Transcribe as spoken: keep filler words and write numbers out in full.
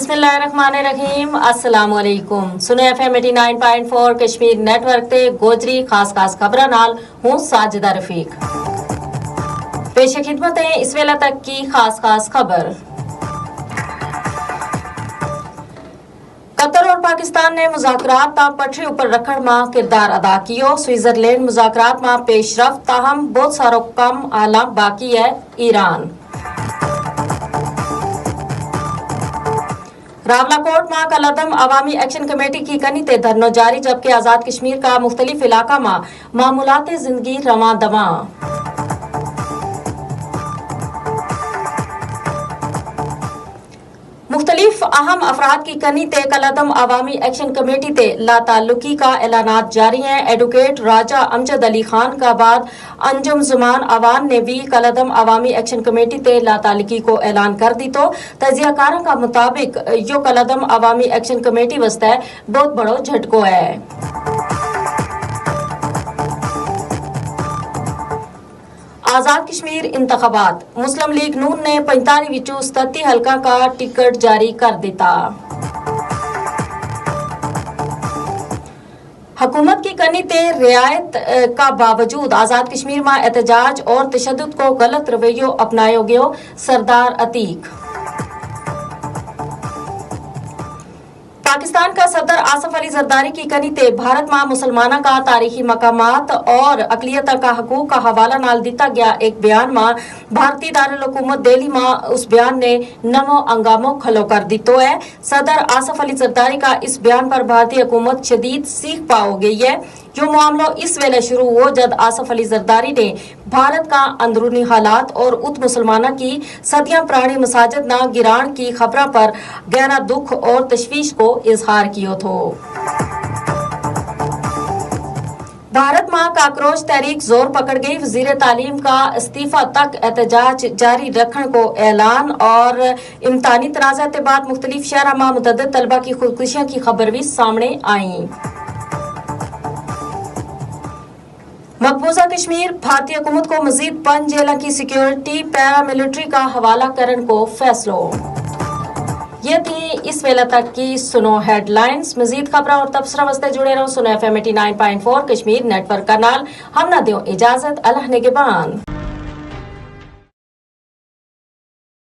بسم اللہ الرحمن الرحیم، السلام علیکم۔ سنو ایف ایم ایٹی نائن پوائنٹ فور کشمیر نیٹ ورک تے گوجری خاص خاص خبراں نال ہوں ساجدہ رفیق۔ پیش خدمت ہیں اس ویلے تک کی خاص خاص خبر۔ قطر اور پاکستان نے مذاکرات تا پٹری اپر رکھن ما کردار ادا کیو۔ سوئٹزرلینڈ مذاکرات ما پیش رفت، تاہم بہت سارو کم حالاں باقی ہے۔ ایران۔ راولا کوٹ ما کالعدم عوامی ایکشن کمیٹی کی کنی تے دھرنو جاری، جبکہ آزاد کشمیر کا مختلف علاقہ ما معمولات زندگی رواں دواں۔ مختلف اہم افراد کی کنی تے کالعدم عوامی ایکشن کمیٹی تے لاتعلقی کا اعلانات جاری ہیں۔ ایڈوکیٹ راجہ امجد علی خان کا بعد انجم زمان اعوان نے بھی کالعدم عوامی ایکشن کمیٹی تے لاتعلقی کو اعلان کر دیتو۔ تجزیہ کاراں کا مطابق یوہ کالعدم عوامی ایکشن کمیٹی واسطے بہت بڑو جھٹکو ہے۔ آزاد کشمیر انتخابات، مسلم لیگ نون نے پینتالیس وچوں ستتی حلقہ کا ٹکٹ جاری کر دیتا۔ حکومت کی کنی تے رعایت کا باوجود آزاد کشمیر ما احتجاج اور تشدد کو غلط رویو اپنایو گیو، سردار عتیق۔ پاکستان کا صدر آصف علی زرداری کی کنی تے بھارت ما مسلماناں کا تاریخی مقامات اور اقلیتاں کا حقوق کا حوالہ نال دیتا گیا ایک بیان ما بھارتی دارالحکومت دہلی ما اس بیان نے نمو انگامو کھلو کر دیتو ہے۔ صدر آصف علی زرداری کا اس بیان پر بھارتی حکومت شدید سیکھ پاؤ گئی ہے۔ یوہ معاملو اس ویلے شروع ہو جد آصف علی زرداری نے بھارت کا اندرونی حالات اور ات مسلماناں کی صدیاں پرانی مساجد نا گران کی خبراں پر گہرا دکھ اور تشویش کو اظہار کیو تھو۔ بھارت ما کاکروچ تحریک زور پکڑ گئی، وزیر تعلیم کا استعفی تک احتجاج جاری رکھن کو اعلان اور امتحانی تنازعات کے بعد مختلف شہراں ما متعدد طلبہ کی خودکشیاں کی خبر بھی سامنے آئیں۔ مقبوضہ کشمیر بھارتی حکومت کو مزید پنج جیلاں کی سیکیورٹی پیرا ملٹری کا حوالہ کرن کو فیصلو۔ یہ تھی اس ویلے تک کی سنو ہیڈ لائنز۔ مزید خبراں اور تبصرہ واسطے جڑے رہو سنو ایف ایم ایٹی نائن پوائنٹ فور کشمیر نیٹ ورک کا نال۔ ہم نہ دیو اجازت، اللہ نگہبان۔